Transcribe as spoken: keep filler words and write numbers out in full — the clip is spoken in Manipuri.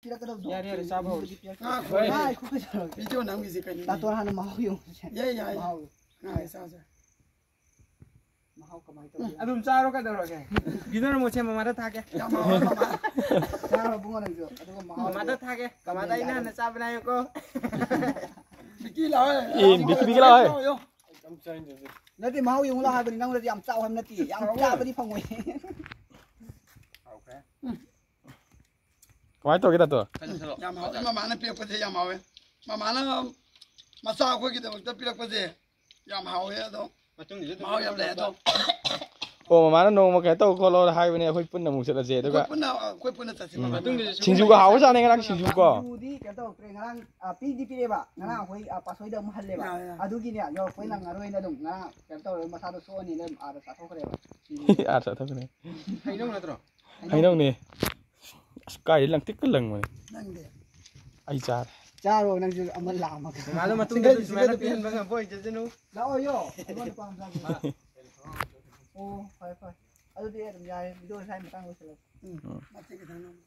ꯄꯤꯔꯛꯀꯗꯕꯗꯣ꯫ ꯌꯥꯔꯦ, ꯌꯥꯔꯦ, ꯆꯥꯕ ꯍꯧꯔꯁꯤ꯫ ꯉꯥꯏꯈꯣ, ꯉꯥꯏꯈꯣ, ꯀꯩꯗꯧꯔꯒꯦ? ꯚꯤꯗꯤꯑꯣ ꯅꯝꯈꯤꯁꯤ ꯀꯩꯅꯣ? ꯗꯥꯛꯇꯔ ꯍꯥꯟꯅ ꯃꯍꯥꯎ ꯌꯦꯡꯉꯨꯁꯦ꯫ ꯌꯥꯏ, ꯌꯥꯏ꯫ ꯃꯍꯥꯎ꯫ ꯉꯥꯏ, ꯆꯥꯁꯦ꯫ ꯃꯍꯥꯎ ꯀꯃꯥꯏꯅ ꯇꯧꯒꯦ? ꯑꯗꯨꯝ ꯆꯥꯔꯣ, ꯀꯩꯗꯧꯔꯒꯦ? ꯚꯤꯗꯤꯑꯣ ꯅꯝꯃꯨꯁꯦ, ꯃꯃꯥꯗ ꯊꯥꯒꯦ꯫ ꯌꯥꯝ ꯍꯥꯎꯋꯦ, ꯃꯃꯥ꯫ ꯆꯥꯔꯣ, ꯏꯕꯨꯡꯉꯣ, ꯅꯪꯁꯨ꯫ ꯑꯗꯨꯒ ꯃꯍꯥꯎꯗꯣ ꯃꯃꯥꯗ ꯊꯥꯒꯦ꯫ ꯃꯃꯥꯗ ꯑꯩꯅ ꯍꯥꯟꯅ ꯆꯥꯕꯅꯦ ꯍꯥꯏꯌꯨꯀꯣ꯫ ꯕꯤꯀꯤ ꯂꯥꯛꯑꯣ꯫ ꯑꯦ, ꯕꯤꯀꯤ, ꯕꯤꯀꯤ ꯂꯥꯛꯑꯣ꯫ ꯅꯠꯇꯦ, ꯃꯍꯥꯎ ꯌꯦꯡꯉꯨ ꯂꯥꯎ ꯍꯥꯏꯕꯅꯤ, ꯅꯪꯅꯗꯤ ꯌꯥꯝ ꯆꯥꯎ ꯍꯥꯏꯕ ꯅꯠꯇꯦ, ꯌꯥꯝ ꯆꯥꯕꯗꯤ ꯐꯪꯉꯣꯏ꯫ ꯀꯃꯥꯏꯅ ꯇꯧꯒꯦ, ꯗꯥꯇꯣ? ꯌꯥꯝ ꯍꯥꯎꯋꯦ, ꯃꯃꯥꯅ ꯄꯤꯔꯛꯄꯁꯦ ꯌꯥꯝ ꯍꯥꯎꯋꯦ꯫ ꯃꯃꯥꯅ ꯃꯆꯥ ꯑꯩꯈꯣꯏꯒꯤꯗꯃꯛꯇ ꯄꯤꯔꯛꯄꯁꯦ ꯌꯥꯝ ꯍꯥꯎꯋꯦ, ꯑꯗꯣ ꯃꯍꯥꯎ ꯌꯥꯝ ꯂꯩ, ꯑꯗꯣ꯫ ꯑꯣ, ꯃꯃꯥꯅ ꯅꯣꯡꯃ ꯀꯩꯅꯣ ꯇꯧ ꯈꯣꯠꯂꯣ ꯍꯥꯏꯕꯅꯦ, ꯑꯩꯈꯣꯏ ꯄꯨꯟꯅ ꯑꯃꯨꯛ ꯆꯠꯂꯁꯦ, ꯑꯗꯨꯒ ꯑꯩꯈꯣꯏ ꯄꯨꯟꯅ, ꯑꯩꯈꯣꯏ ꯄꯨꯟꯅ ꯆꯠꯁꯤ, ꯎꯝ꯫ ꯃꯃꯥꯅ꯫ ꯁꯤꯡꯖꯨꯒ ꯍꯥꯎꯕ ꯆꯥꯅꯤ ꯉꯔꯥꯡ, ꯁꯤꯡꯖꯨꯀꯣ꯫ ꯁꯤꯡꯖꯨꯗꯤ ꯀꯩꯅꯣ ꯇꯧꯔꯛꯇ꯭ꯔꯦ, ꯉꯔꯥꯡ, ꯑ, ꯄꯤꯗꯤ ꯄꯤꯔꯛꯑꯦꯕ, ꯉꯔꯥꯡ ꯑꯩꯈꯣꯏ, ꯑ, ꯄꯥꯁꯣꯏꯗ ꯑꯃꯨꯛ ꯍꯜꯂꯦꯕ꯫ ꯌꯥ, ꯌꯥ꯫ ꯑꯗꯨꯒꯤꯅꯦ, ꯌꯧꯔꯛꯄꯩ ꯅꯪꯉꯔꯣꯏꯅ ꯑꯗꯨꯝ ꯉꯔꯥꯡ ꯀꯩꯅꯣ ꯇꯧꯔꯦ, ꯃꯁꯥꯗꯣ ꯁꯣꯛꯑꯅꯤꯅ ꯑꯗꯨꯝ ꯑꯥꯗ ꯆꯥꯊꯣꯛꯈ꯭ꯔꯦꯕ꯫ ꯑꯥ, ꯆꯥꯊꯣꯛꯈ꯭ꯔꯦ꯫ ꯍꯩꯅꯧ ꯅꯠꯇ꯭ꯔꯣ? ꯍꯩꯅꯧꯅꯦ꯫ ꯑꯁ, ꯀꯥꯏꯗꯩ ꯂꯪꯇꯤꯛꯀ ꯂꯪꯕꯅꯦ꯫ ꯅꯪꯗꯤ? ꯑꯩ ꯆꯥꯔꯦ꯫ ꯆꯥꯔꯣ, ꯅꯪꯁꯨ ꯑꯃ ꯂꯥꯝꯃꯒ꯫ ꯃꯃꯥꯗꯣ ꯃꯇꯨꯡꯗꯗꯤ ꯁꯨꯃꯥꯏꯅ ꯄꯤꯍꯟꯕ ꯉꯝꯕ ꯑꯣꯏꯖꯁꯅꯨ꯫ ꯂꯥꯛꯑꯣ, ꯌꯣ꯫ ꯑꯩꯉꯣꯟꯗ ꯄꯥꯝ ꯆꯥꯒꯦ꯫ ꯑꯣ, ꯐꯔꯦ, ꯐꯔꯦ꯫ ꯑꯗꯨꯗꯤ ꯑꯗꯨꯝ ꯌꯥꯔꯦ꯫ ꯚꯤꯗꯤꯑꯣ ꯁ꯭ꯋꯥꯏ ꯃꯇꯥꯡ ꯂꯣꯏꯁꯤꯜꯂꯁꯤ꯫ ꯎꯝ꯫ ꯎꯝ꯫ ꯃꯇꯦꯛ ꯈꯤꯇꯪ ꯅꯝꯃꯣ꯫